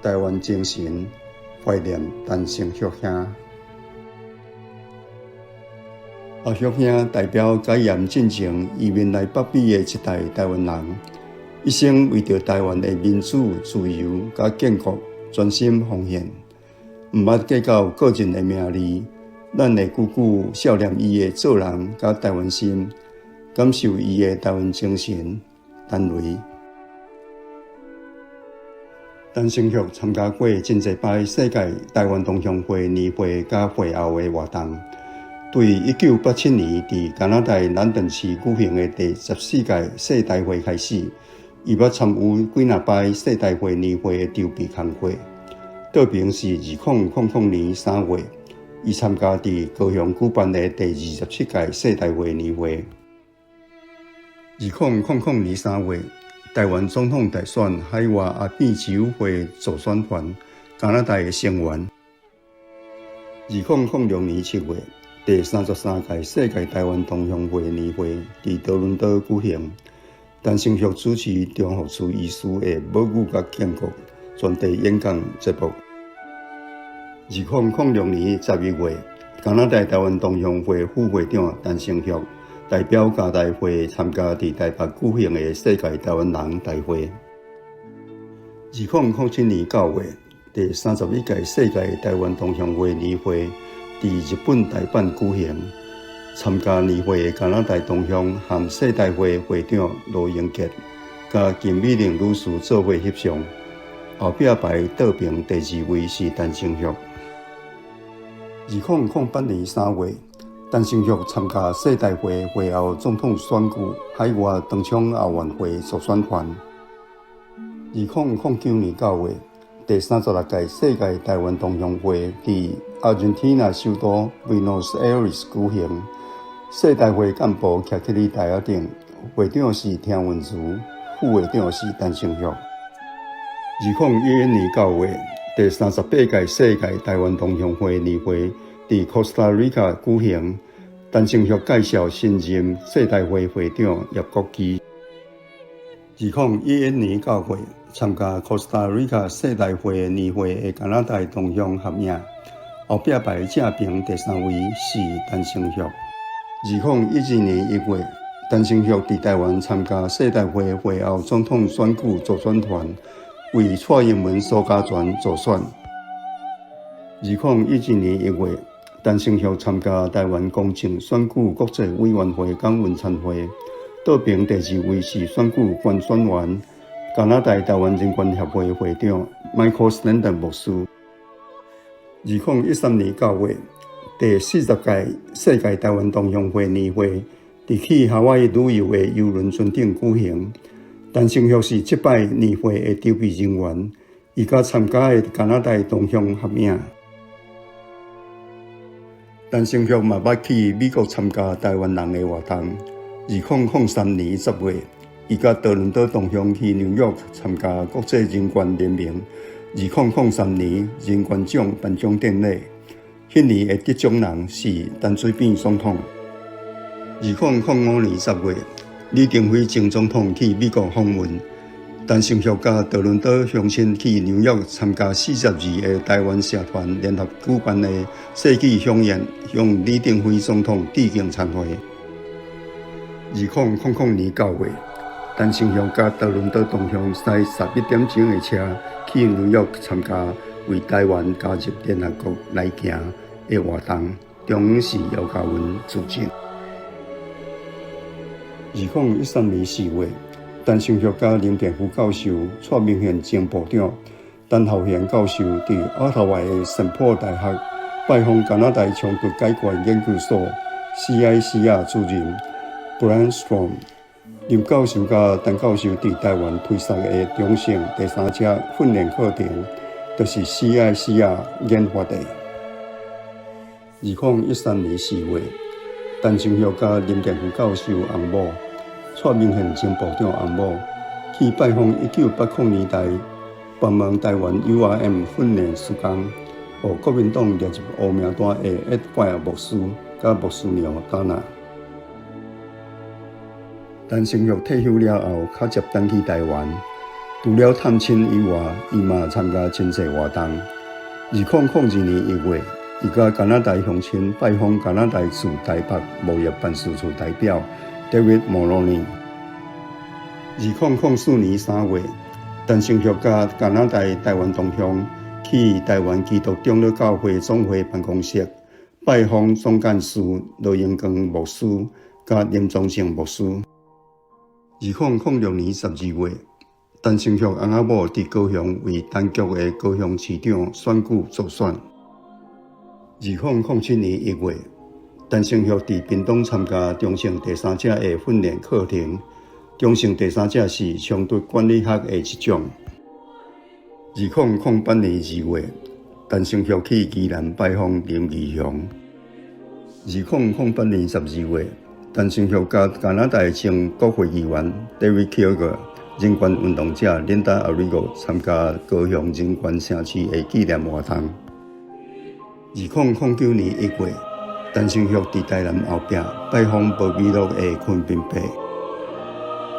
台灣精神，懷念陳成旭兄。阿旭兄代表解嚴進前移民來北美的一代台灣人，一生為著台灣的民主、自由佮建國專心奉獻，毋捌計較個人的名利。咱會久久數念伊的做人佮台灣心，感受伊的台灣精神。陳雷。陳成旭參加過真濟擺世界台灣同鄉會年會佮會後的活動。對1987年佇加拿大蘭頓市舉行的第14屆世台會開始，伊捌參與幾若擺世台會年會的籌備工作。特別是2000年3月，伊參加佇高雄舉辦的第27屆世台會年會。2000年3月，台灣總統大選海外阿扁之友會助選團加拿大的成員。2006年7月，第33屆世界台灣同鄉會年會佇多倫多舉行，陳成旭主持張福慈醫師的母語佮建國專題演講節目。2006年11月，加拿大台灣同鄉會副會長陳成旭代表加台會參加佇台北舉行的世界台灣人大會。2007年9月，第31屆世界台灣同鄉會年會佇日本大阪舉行，參加年會的加拿大同鄉和世台會會長羅英傑，佮金美玲女士做伙翕相，後壁排倒爿第二位是陳成旭。2008年3月，陳成旭參加世台會會後總統選舉海外當選後援會助選團。2009年9月，第36屆世界台灣同鄉會佇阿根廷首都 Buenos Aires 舉行，世台會幹部徛起佇台仔頂，會長是聽文如，副會長是陳成旭。2011年9月，第38屆世界台灣同鄉會年會佇 Costa Rica 舉行，陳成旭介紹新任世台會會長葉國基。2011年9月，參加 Costa Rica 世台會年會的加拿大同鄉合影，後壁排正爿第三位是陳成旭。2012年1月，陳成旭佇台灣參加世台會會後總統選舉助選團，為蔡英文、蘇嘉全助選。2012年1月，陳成旭參加台灣公正選舉國際委員會訪問餐會，倒爿第二位是選舉觀選員，加拿大台灣人權協會會長 Michael Stanton 牧師。2013年9月，第40屆世界台灣同鄉會年會佇去夏威夷旅遊的郵輪船頂舉行。陳成旭是這擺年會的籌備人員，伊佮參加的加拿大同鄉合影。陳成旭嘛捌去美國參加台灣人的活動。2003年10月，伊佮多倫多同鄉去紐約參加國際人權聯盟2003年人權獎頒獎典禮。彼年的得獎人是陳水扁總統。2005年10月，李登輝前總統去美國訪問，陳成旭佮多倫多鄉親去紐約參加42個台灣社團聯合舉辦的世紀饗宴，向李登輝總統致敬餐會。2000年9月，陳成旭佮多倫多同鄉駛11點鐘的車去紐約參加為台灣加入聯合國來行的活動，中央是姚嘉文主持。2013年4月，陳成旭佮林殿福教授、蔡明憲前部長、陳孝賢教授佇渥太華的聖保大學拜訪加拿大衝突解決研究所 CICR 主任 Brian Stromme。林教授佮陳教授佇台灣推捒的中性第三者訓練課程，就是 CICR 研發的。2013年4月，陳成旭佮林殿福教授翁某、蔡明憲前部長翁某去拜訪1980年代幫忙台灣 URM 訓練事工，予國民黨列入烏名單的厄怪牧師佮牧師娘達娜。陳成旭退休了後，較捷轉去台灣。除了探親以外，伊嘛參加真濟活動。2002年1月，伊佮加拿大鄉親拜訪加拿大駐台北貿易辦事處代表 David Moloney。2004年3月，陳成玉佮加拿大台灣同鄉去台灣基督長老教會總會辦公室拜訪總幹事羅榮光牧師佮林宗正牧師。2006年12月，陳成玉翁仔某佇高雄為陳菊的高雄市長選舉助選。2007年1月，陳成玉佇屏東參加中正第三者的訓練課程。中正第三者是衝突管理學的一種。2008年2月，陳成玉去宜蘭拜訪林義雄。2008年12月，陳成玉佮加拿大前國會議員 David Kilgour、人權運動者 Linda Arrigo 參加高雄人權城市的紀念活動。2009年1月，陳成玉佇台南後壁拜訪無記錄的昆賓伯。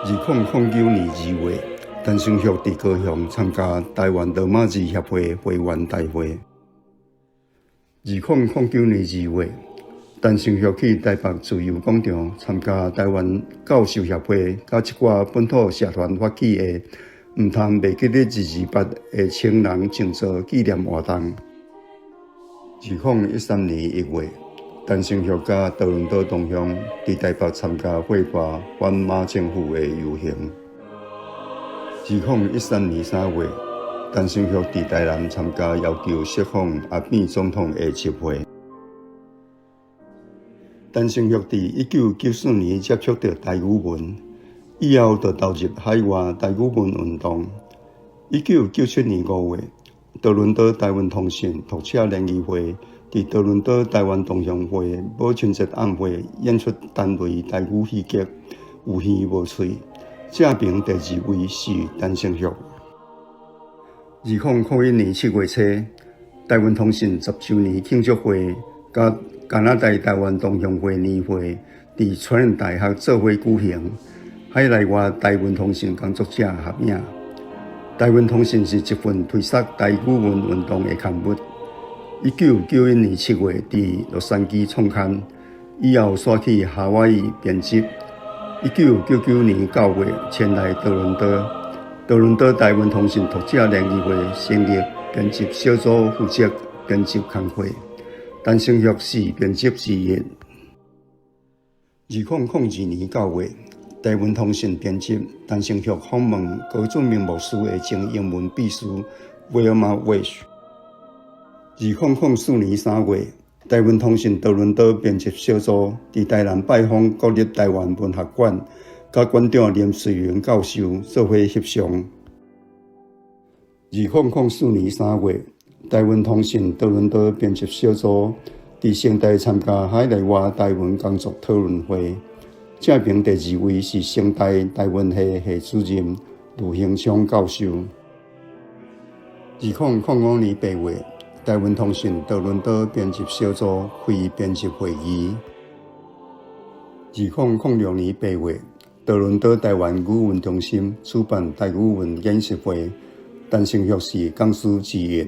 2009年2月，陳成玉佇高雄參加台灣羅馬字協會會員大會。2009年2月，陳成玉去台北自由廣場參加台灣教授協會佮一寡本土社團發起的毋通袂記得228的青人靜坐紀念活動。2013年1月，陳成玉佮多倫多同鄉佇台北參加繪畫反馬政府的遊行。2013年3月，陳成玉佇台南參加要求釋放阿扁總統的集會。陳成玉佇1994年接觸著台語文，以後就投入海外台語文運動。1997年5月，多倫多台灣通訊讀者聯誼會佇多倫多台灣同鄉會母親節晚會演出單位台語戲劇《有耳無喙》，正爿第二位是陳成玉。2001年7月初，台灣通訊10週年慶祝會佮加拿大台灣同鄉會年會佇傳人大學做伙舉行，海內外台灣通訊工作者合影。台灣通訊是一份推捒台語文運動的刊物。1991年7月佇洛杉磯創刊，以後徙去夏威夷編輯。1999年9月遷來多倫多，多倫多台灣通訊讀者聯誼會成立編輯小組，負責編輯工課。陳成玉是編輯之一。2002年9月，台灣通訊編輯陳成玉訪問高俊明牧師的前英文秘書 Wilma Wish。2004年3月，台灣通訊多倫多編輯小組佇台南拜訪國立台灣文學館，佮館長林瑞雲教授做伙翕相。2004年3月，台灣通訊多倫多編輯小組佇成大參加海內外台文工作討論會，正爿第二位是成大台文系系主任盧興昌教授。2005年8月，台灣通訊多倫多編輯小組開編輯會議。2006年8月，多倫多台灣語文中心主辦台語文研習會，陳成玉是講師之一。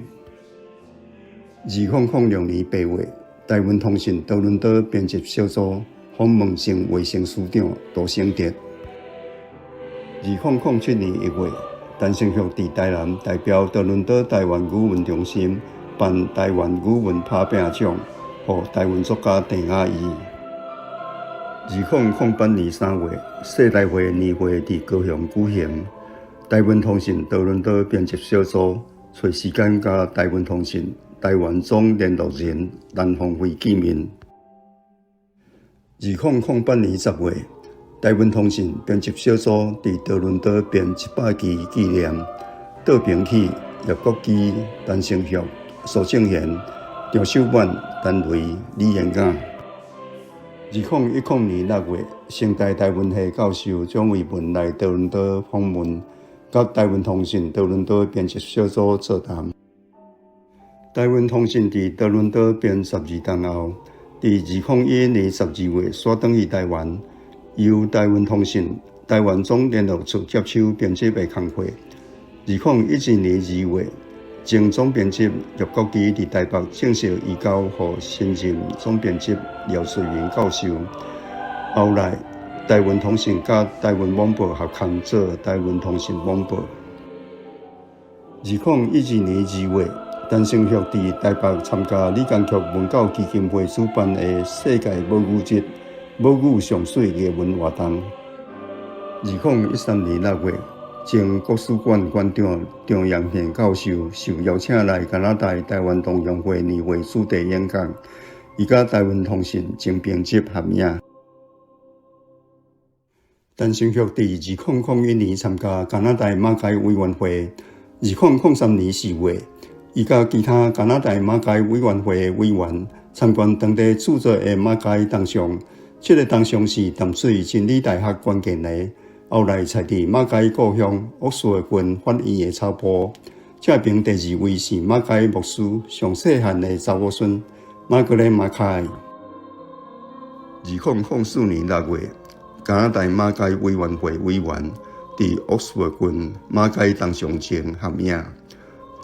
2006年8月，台灣通訊多倫多編輯小組訪問前衛生署長杜省哲。2007年1月，陳成玉佇台南代表多倫多台灣語文中心頒台灣語文拍拚獎，予台灣作家鄭雅儀。2008年3月，世台會年會佇高雄舉行，台灣通訊多倫多編輯小組揣時間佮台灣通訊台灣總聯絡人藍鳳輝見面。2008年10月，台灣通訊編輯小組佇多倫多編100期紀念，倒爿起葉國基、陳成玉、蘇正賢、張秀滿、陳雷、李延雅。2010年6月，成大台文系教授蔣渭文來多倫多訪問，佮台灣通訊多倫多編輯小組座談。台灣通訊佇多倫多編12冬後，佇2011年12月徙轉去台灣，由台灣通訊台灣總聯絡處接手編輯的工課。2012年2月，前總編輯葉國基佇台北正式移交予新任總編輯廖瑞雲教授。後來，台灣通信佮台灣網報合刊做台灣通信網報。2012年2月，陳成玉佇台北參加李干勛文教基金會主辦的世界母語日母語上媠藝文活動。2013年6月，前國史館館長張陽憲教授受邀請來加拿大台灣同鄉會年會主題演講，伊佮台灣通信前編輯合影。陳成玉佇2001年參加加拿大馬偕委員會，2003年4月，伊佮其他加拿大馬偕委員會的委員參觀當地製作的馬偕銅像，這个銅像是淡水真理大學捐獻的，後來採佇馬偕故鄉沃斯郡法院的草埔。這爿第二位是馬偕牧師上細漢的查某孫瑪格麗馬凱。2004年6月，加拿大馬偕委員會委員佇沃斯郡馬偕銅像前合影。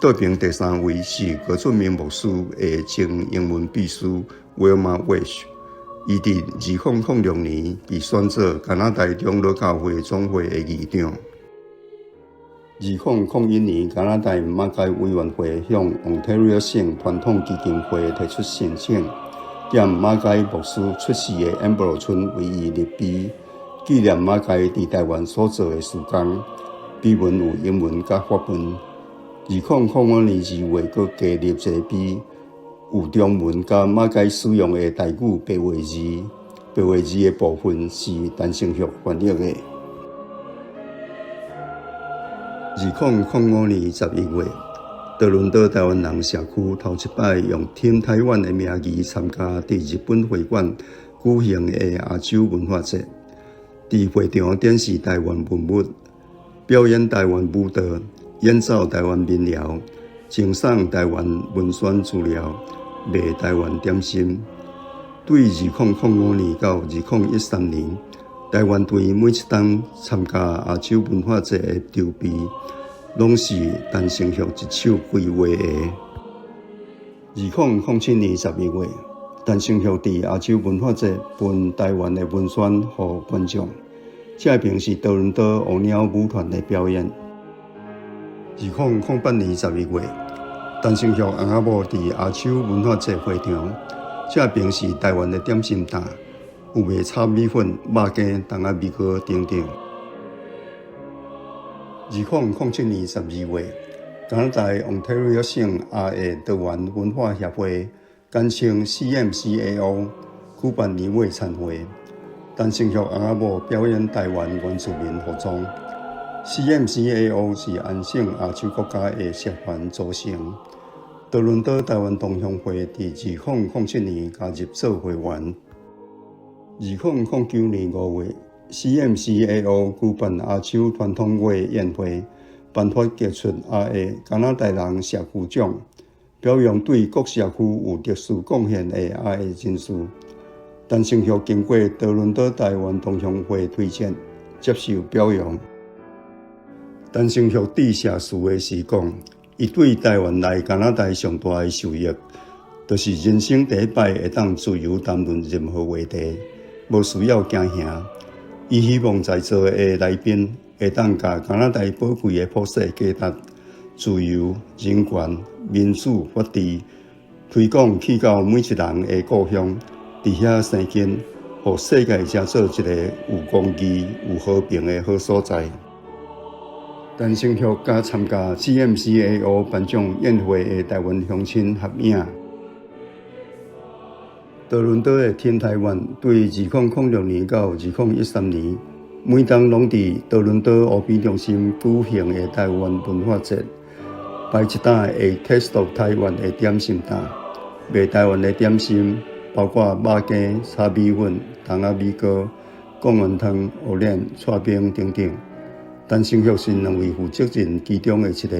倒爿第三位是高俊明牧師的前英文秘書 Wilma Wesh，伊佇2006年被選做加拿大長老教會總會的議長。2001年，加拿大馬偕委員會向 Ontario 省傳統基金會提出申請，踮馬偕牧師出世的安博村為伊立碑，紀念馬偕佇台灣所做的事工。碑文有英文佮法文。2005年2月，閣加立一个碑，有中文佮馬偕使用的台語白話字，白話字的部分是陳成玉翻譯的。2005年11月，多倫多台灣人社區頭一擺用 Team 台灣的名義參加佇日本會館舉行的亞洲文化節，佇會場展示台灣文物，表演台灣舞蹈，演奏台灣民謠，贈送台灣文宣資料，賣台灣點心。對2005年到2013年，台灣隊每一冬參加亞洲文化節的籌備，攏是陳成玉一手規劃的。2007年11月，陳成玉佇亞洲文化節分台灣的文宣予觀眾。這爿是多倫多烏鳥舞團的表演。2008年11月，陳成玉翁仔某佇亞洲文化節會場，這爿是台灣的點心檔，有賣炒米粉、肉羹、筒仔米糕等等。2007年12月，加拿大 Ontario 省亞裔多元文化協會，簡稱 CMCAO，舉辦年尾餐會，陳成玉翁仔某表演台灣原住民服裝。CMCAO 是安省亞洲國家的社團組成。多倫多台灣同鄉會佇2007年加入做會員。2009年5月，CMCAO 舉辦亞洲傳統樂宴會，頒發傑出亞裔加拿大人社區獎，表揚對各社區有特殊貢獻的亞裔人士。陳成玉經過多倫多台灣同鄉會推薦，接受表揚。陳成玉致謝辭的時講，伊對台灣來加拿大上大的受益，就是人生第一擺會當自由談論任何話題，無需要驚嚇。伊希望在座的來賓會當共加拿大寶貴的普世價值、自由、人權、民主、法治推廣去到每一人的故鄉，佇遐生根，予世界成做一个有公義、有和平的好所在。陳成玉佮參加 CMCAO 頒獎宴會的台灣鄉親合影。多倫多的 Team 台灣對2006年到2013年，每冬攏佇多倫多湖邊中心舉行的台灣文化節，擺一檔 A Taste of Taiwan 的點心檔，賣台灣的點心，包括肉羹、炒米粉、筒仔米糕、貢丸湯、芋奶、剉冰等等。陳成玉是兩位負責人其中的一个，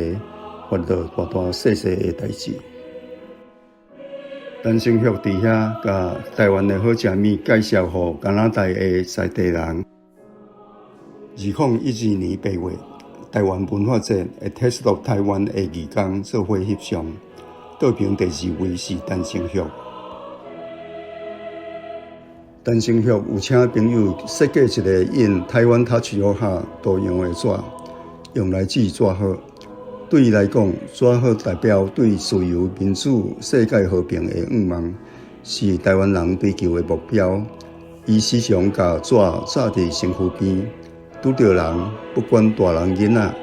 煩惱大大細細的代誌。陳成玉佇遐共台灣的好食物介紹予加拿大的在地人。2012年8月，台灣文化節 A Taste of Taiwan 的義工做伙翕相，倒爿第二位是陳成玉。陳成玉有請朋友設計一个印台灣 Touch Your Heart 圖樣的紙，用來寄紙盒。對伊來講，紙盒代表對自由、民主、世界和平的願望，是台灣人追求的目標。伊時常共紙紮佇身軀邊，拄著人，不管大人囡仔，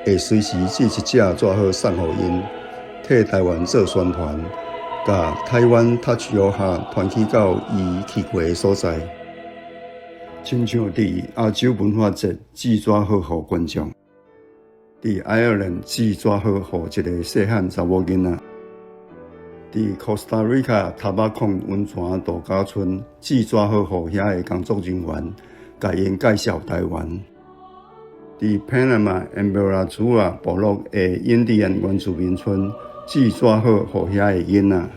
會隨時寄一隻紙盒送予𪜶，替台灣做宣傳，共台灣 Touch Your Heart 傳去到伊去過的所在。親像佇亞洲文化節寄紙盒予觀眾，佇愛爾蘭寄紙盒予一個細漢查某囡仔，佇 Costa Rica 塔巴礦溫泉度假村寄紙盒予遐的工作人員，共𪜶介紹台灣。佇 Panama Emberá 部落的印第安原住民村寄紙盒予遐的囡仔。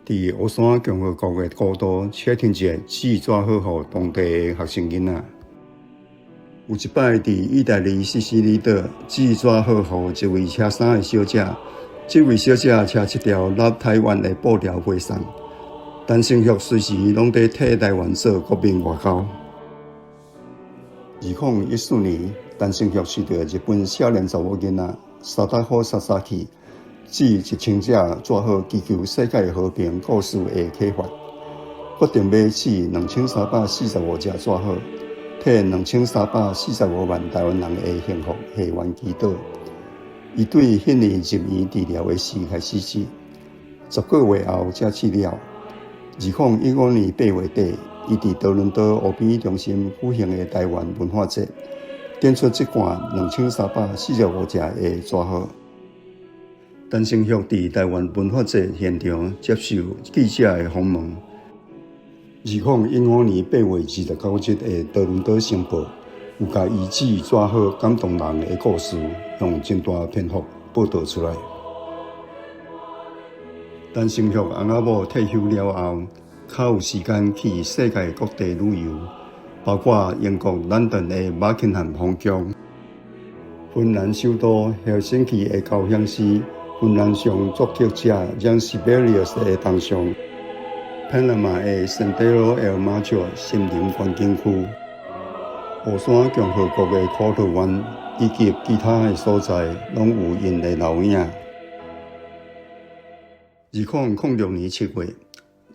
佇烏山共和國的古都車亭節寄紙盒予當地的學生囡仔。有一擺佇意大利西西里島寄紙盒予一位車衫的小姐，這位小姐車一條 Love Taiwan 的布條回送。陳成玉隨時攏佇替台灣做國民外交。2014年，陳成玉收著日本少年查某囡仔沙達好薩薩去寄1000隻紙盒，祈求世界和平故事的啟發，決定欲寄2345隻紙盒，替2345萬台灣人的幸福願望祈禱。伊對彼年入院治療的時開始寄，10個月後才寄了。2015年8月底，伊佇多倫多湖邊中心舉行的台灣文化節，展出這罐2345隻的紙盒。陳成玉佇台灣文化節現場接受記者的訪問。2015年8月29日的多倫多星報有共伊寄紙盒感動人的故事，用真大篇幅報導出來。陳成玉翁仔某退休了後，較有時間去世界各地旅遊，包括英國倫敦的馬克漢皇宮、芬蘭首都赫爾辛基的交響詩、芬蘭上作曲家 Jean Sibelius 的銅像、Panama 的 Sendero El Macho 森林觀景區、烏山共和國的苦樂灣以及其他的所在，攏有𪜶的留影。2006年7月，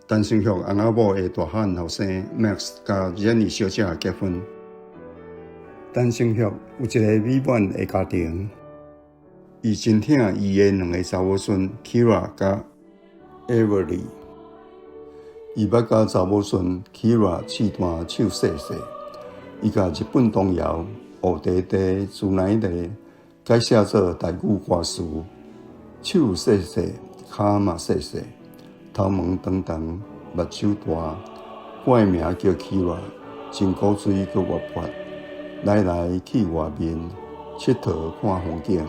陳成玉翁仔某的大漢後生 Max 佮 Jenny 小姐結婚。陳成玉有一个美滿的家庭，伊真疼伊的兩个查某孫 Kira 佮 Avery。伊捌共查某孫 Kira 試彈唱謝謝。伊共日本童謠《烏茶茶朱奶茶》改寫做台語歌詞，手細細，跤嘛細細，頭毛長長，目睭大。我的名叫 Kira，真古錐閣活潑。來來去外面，𨑨迌看風景。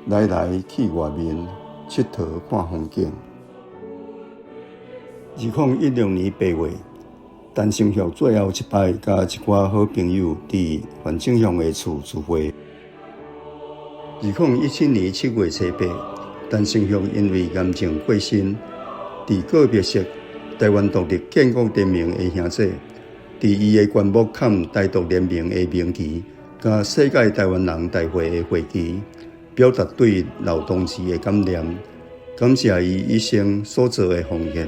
來來去外面，𨑨迌看風景。2016年8月，陳成玉最後一擺佮一寡好朋友佇范正雄的厝聚會。2017年7月初八，陳成玉因為癌症過身，佇告別式，台灣獨立建國聯盟的兄姐，佇伊的棺木崁台獨聯盟的盟旗，佮世界台灣人大會的會旗，表達對老同志的感念，感謝伊一生所做的奉獻。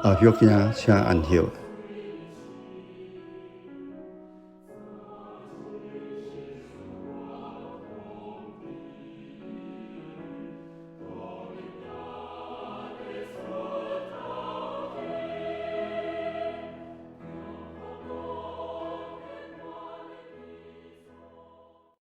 阿玉兄，請安息。